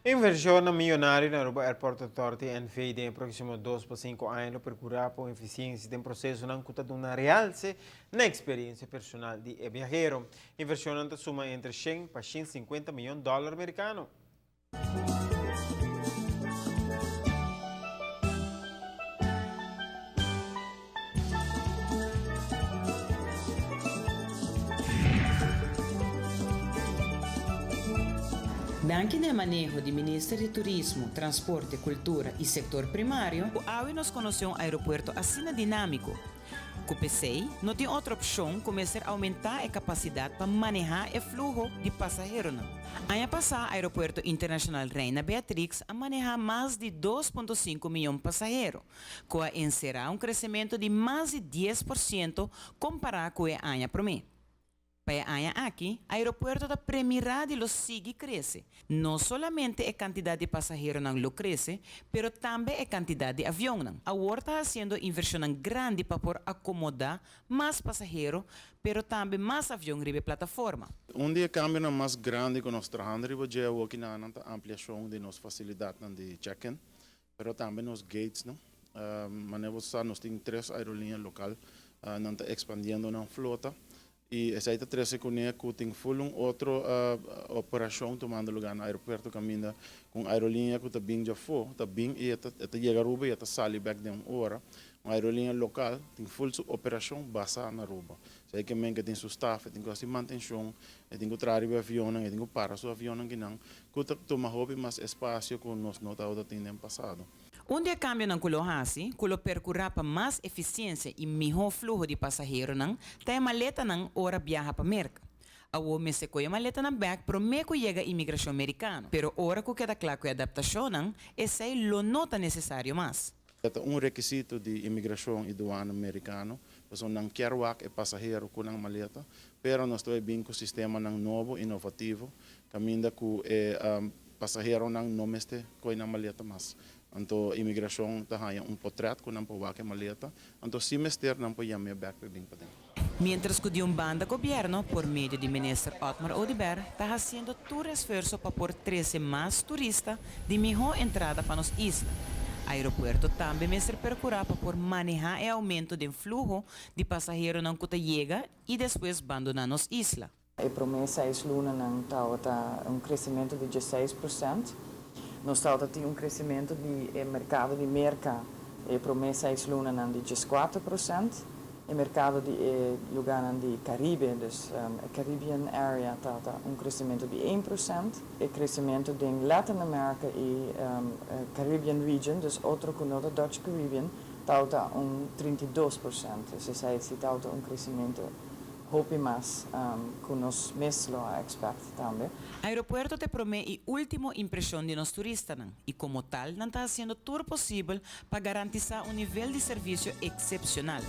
Inversionnan miyonario na Aruba Airport Authority NV den e proximo dos pa cinco aña lo percura pa un eficiencia den procesonan cu ta duna realce na experiencia personal di e biahero. Inversionnan ta suma entre shen pa shen sinkuenta miyon dòler merikano. Danki na e maneho di Minister di Turismo, Transporte, Kultura i Sektor Primario, ku awe nos konosé un aeropuerto asina dinámiko. Ku p'esei, no tin otro opshon ku mester oumentá e kapasidat pa manehá e fluho di pasaheronan. Aña pasá Aeropuerto Internashonal Reina Beatrix a manehá mas di 2.5 miyon pasahero, ku a enserá un kresementu di mas di 10% kompará ku e aña promé. Pa e aña aki, aeropuerto ta premirá di lo sigui krese. No solamente e kantidat di pasaheronan lo krese, pero tambe e kantidat di avionnan. Awor ta hasiendo invershonnan grandi pa por akomodá mas pasahero, pero tambe mas avion riba e plataforma. Un di e kambionan mas grandi ku nos trahando riba dje awokinan ta ampliashon di nos fasilidatnan di check-in. Pero tambe nos gatesnan. Manera bo sa nos tin tres aerolínea lokal, nan ta ekspandiendo nan flota i esei ta trese kuné ku tin ful un otro operashon tumando lugá na aeropuerto kaminda ku un aerolínea ku ta bin djafó ta bin i e ta yega Aruba i e ta sali bèk den un ora. Un aerolínea lokal tin ful su operashon basá na Aruba. Esei ke men ku e tin su staf, e tin ku hasi mantenshon, e tin ku traha riba e avionnan, e tin ku para su avionnan kinan. Ku ta tuma hopi mas espasio ku nos no tabata tin den pasado. Un di e kambionan ku lo hasi, ku lo perkurá pa mas efisiensia i mihó fluho di pasaheronan, ta e maletanan ora biaha pa Merka. Awor mester kohe e maletanan bèk promé ku yega imigrashon merikano, pero ora ku keda kla ku e adaptashonnan, esei lo no ta nesesario mas. E ta un rekisito di imigrashon i duana merikano, pasobra nan kier wak e pasahero ku nan maleta, pero nos ta bai bin ku sistemanan nobo, inovativo, kaminda ku e pasaheronan no mester kohe nan maleta mas. Anto imigrashon ta haña un potrèt ku nan por wak e maleta, anto si mester nan por yam'é bèk pa e bin paden. Mientras cu di un banda gobierno, por medio di Minister Otmar Oduber, ta haciendo tur esfuerzo pa por trece mas turista di miho entrada pa nos isla, aeropuerto tambe mester percura pa por maneha e aumento den fluho di pasaheronan cu ta yega y despues bandona nos isla. E promé seis lunanan tabata un kresementu di 16%. Nos tabata tin un kresementu di e merkado di Merka e promé seis lunanan di 14%. E merkado di e lugánan di Karibe, dus e Caribbean area tabata un kresementu di 1%. E kresementu den Latin America i Caribbean region, dus otro ku no ta Dutch Caribbean, tabata un 32%. Dus esei si tabata un kresementu Hopi mas ku nos mes lo a expect tambe. Aeropuerto ta e promé i último impreshon di nos turistanan i komo tal nan ta hasiendo tur posibel pa garantisá un nivel di servisio eksepshonal.